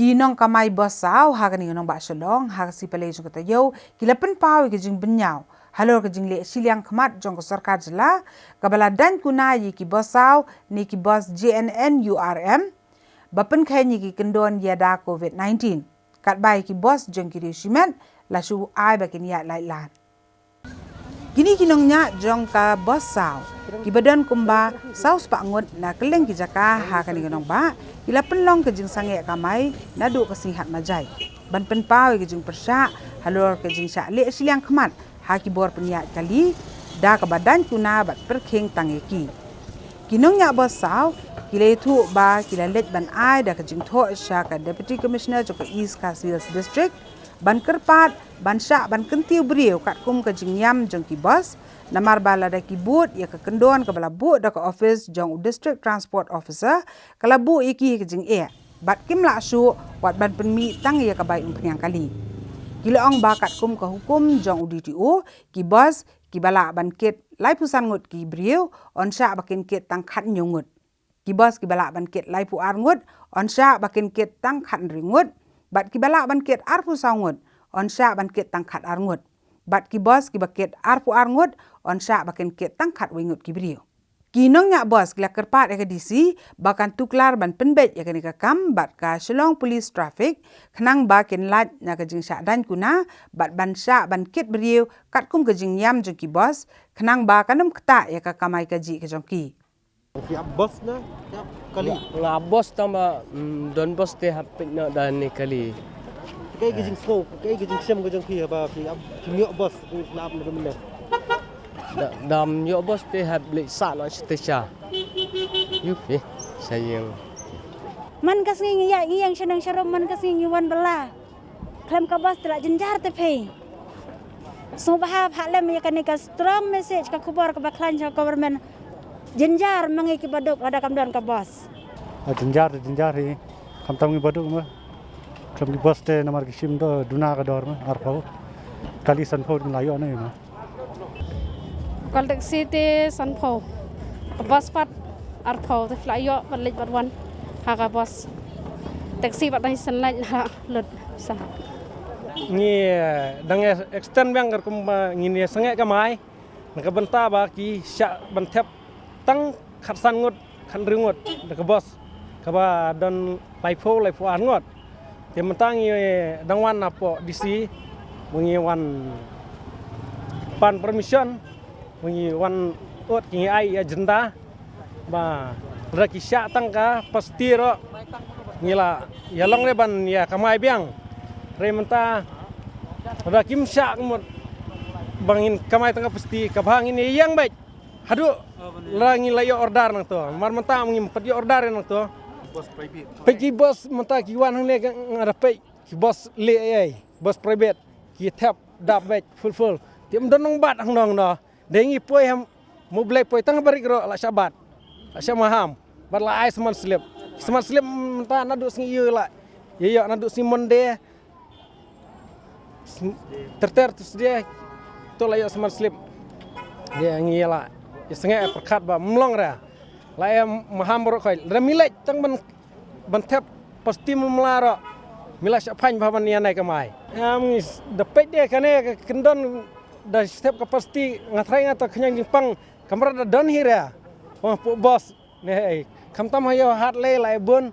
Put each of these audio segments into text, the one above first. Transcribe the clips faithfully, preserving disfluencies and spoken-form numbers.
Ki nongkamai bos saw ha kane ka nongbah Shillong ha ka sngi Palei jong ka taïew ki la pynpaw ïa ka jingbynñiaw halor ka jingleh shiliang khmat jong ka sorkar jylla kaba la daiñ kuna ïa ki bos saw ne ki bos J N N U R M ba pynkheiñ ïa ki kyndon ïada covid nineteen. Katba ïa ki bos jong ki riew shimet la shu ai ba kin ïaid lait lad. Kine ki nongñiah jong ka bos saw kiba don kumba saw spah ngut na kylleng ki jaka ha kane ka nongbah ki la pynlong ka jingsangeh kamai naduh ka sngi Hatmajai ban pynpaw ïa ka jingpyrshah halor ka jingshah leh shiliang khmat ha ki bor pynïaid kali da kaba daiñ kuna bad pyrkhing tang ïa ki. Ki nongñiah bos saw ki la ïathuh ba ki la leit ban ai da ka jingthoh sha ka Deputy Commissioner jong ka East Khasi Hills District ban kyrpad ban shah ban kyntiew briew katkum ka jingïam jong ki bos, namar ba lada ki bud ïa ka kyndon kaba la buh da ka ophis jong u District Transport Officer ka la buh ïa ki ha ka jingeh bad kim lah shuh wat ban pynmih tang ïa ka bai umphniang kali. Ki la ong ba katkum ka hukum jong u D T O ki bos kiba lah ban kit laiphew san ngut ki briew yn shah ba kin kit tang khathynñiew ngut. Ki bos kiba lah ban kit laiphew ar ngut yn shah ba kin kit tang khathynriew ngut, bad kiba lah ban kit arphew saw ngut yn shah ban kit tang khatar ngut, bad ki bos kiba kit arphew ar ngut yn shah ba kin kit tang khatwei ngut ki briew. Ki nongñiah bos ki la kyrpad ïa ka D C ba kan tuklar ban pynbeit ïa kane ka kam bad ka Shillong Police Traffic khnang ba kin lait na ka jingshah daiñ kuna bad ban shah ban kit briew katkum ka jingïam jong ki bos khnang ba kan ym ktah ïa ka kamai kajih ka jong ki. Phi ap bos ne phi ap kali? Nga, nga ap bos tang ba, mm, don bos te hap peit noh da ne kali. Kaei ka jingsngew, kaei ka jingshem ka jong phi haba phi ap, phi ïoh bos, phi la ap ne ka mynne? Da, dam ïoh bos te hap leit sah noh sha station. Ïoh phi, sha ïing. Man ka sngi ngi ïa, ngi ïeng sha nong sha rum, man ka sngi ngi wan bylla. Khlem ka bos te la jynjar te phi. Sngewbha phah lem ïa kane ka strong message, ka khubor kaba khlaiñ sha government. Jynjar ma ngi kiba duk lada kam don ka bos. Ah, jynjar te jynjar hi. Khamtam ngi ba duk ma. Khlem ki bos te namar ki shim duna ka dor ma, arphew. Kali sanphew la ïoh na ma. Kal taxi te sanphew. Ka bos pat arphew te phi la ïoh bad leit bad wan ha ka bos. Taxi pat dang san lait la lut sa. Ngi, eh, dang extend biang katkum ba ngin ïa sangeh kamai na ka bynta ba ki shah ban thep tang khatsan ngut khathynriew ngut da ka bos kaba don laiphew laiphew ar ngut. Te mynta ngi dang wan napoh D C ba ngi wan pan permission ba ngi wan ot ki ngi ai agenda ba lada ki shah tang ka pasti ruh ngi la ïa long re ban ïa kamai biang. Re mynta lada kim shah ka mut ba ngin kamai tang ka pasti kaba ngin ïa ïeng beit. Haduh la ngi la ïoh order nangto. Mar mynta ngim pat ïoh order nangto. Bos private. Peit ki bos mynta ki wan hangne ka nga da peit ki bos leh ei ei. Bos private ki thep dap beit full full. Tim don nang bat hangno hangno. Dei ngi poi ham mu blei poi tang barik ro la shabat. La shamaham. Bat la ai sman slip. Sman slip mynta naduh sngi ïoh la. Ïoh naduh sngi Monday. Ter ter tu sdie to la ïoh sman slip. Dia ngi la ïa sngewbha pyrkhat ba mlong ra la ïa maham bro khoi la mi leit tang ban ban thep pasti mla ro mi la shah phain ba ban ïa nai kamai. Am ngi da peit de kane ka kyndon da thep ka pasti nga thrai nga ta khñiang jingpang kamra da don hi ra. Wah pu bos. Ne, eh, khamtam ha ïoh hat lei lai bun.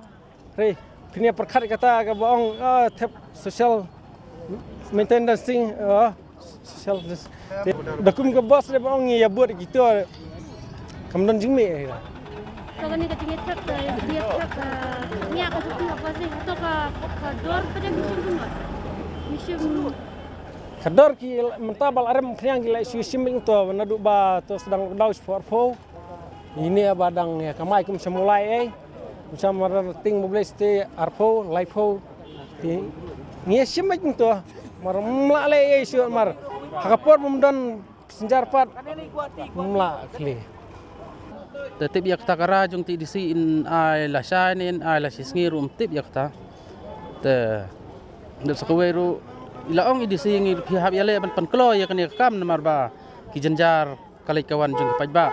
Re, phin ïa pyrkhat kata kaba ong, ah, thep social maintenance, ah, social dis-, da kum ka bos re ba ong ïa bud kito. Kam don jingmih re. To kane ka jingïathep, ka jingïathep, ah, nia ka tu ka bos re, to ka, ka dor pada mission tu. Mission. Ka dor ki mynta ba la rem khñiang ki la shu shim ing to, naduh ba to sdang lockdown shiphew arphew. Ine ba dang ïa kamai kum sha mulai ei. Kum sha marar ting ba blei ste arphew, laiphew. Ti ngi shim ei to. Mar mla lei ei shu mar. Ha ka por bym don passenger pat. Mla khli. Te tip ïa kata ka ra jong ti D C in ai la shai ne in ai la shi sngi ruh ym tip ïa kata. Te dep sa kawei ruh i la ong i D C ngi phi hap ïa leh ban pynkloi ïa kane ka kam namar ba ki jynjar ka leit ka wan jong ki paidbah.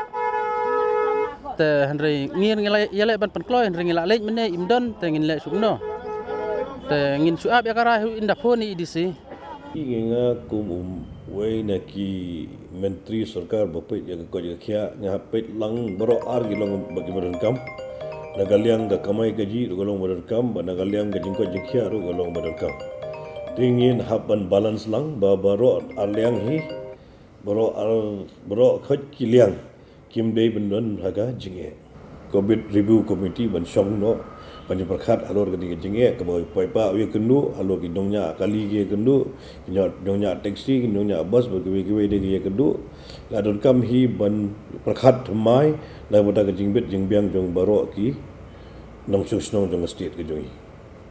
Te hynrei ngin ngi la ïaleh ban pynkloi hynrei ngi la leit mynne im don te ngin leh suk no. Te ngin shu ap ïa ka rai ynda phone i D C. Ngi nga kum um wei na ki mentri sorkar ba peit ïa ka koit ka khiah, nga hap peit lang baroh ar ki long ba ki ba donkam. Na ka liang ka kamai kajih ruh ka long ba donkam, ba na ka liang ka jingkoit jingkhiah ruh ka long ba donkam. Te ngin hap ban balance lang ba baroh ar liang hi, baroh ar, baroh khoit ki liang kim dei ban don ha ka jingeh. Covid Review Committee ban shong noh ban pyrkhat halor kane ka jingeh kaba paidbah ïakynduh, halor ki nongñiah kali ki ïakynduh, ki nongñiah taxi, ki nongñiah bus bad kiwei kiwei de ki ïakynduh. La donkam hi ban pyrkhat thymmai na ka bynta ka jingbit jingbiang jong baroh ki nongshong shnong jong ka state ka jong ngi.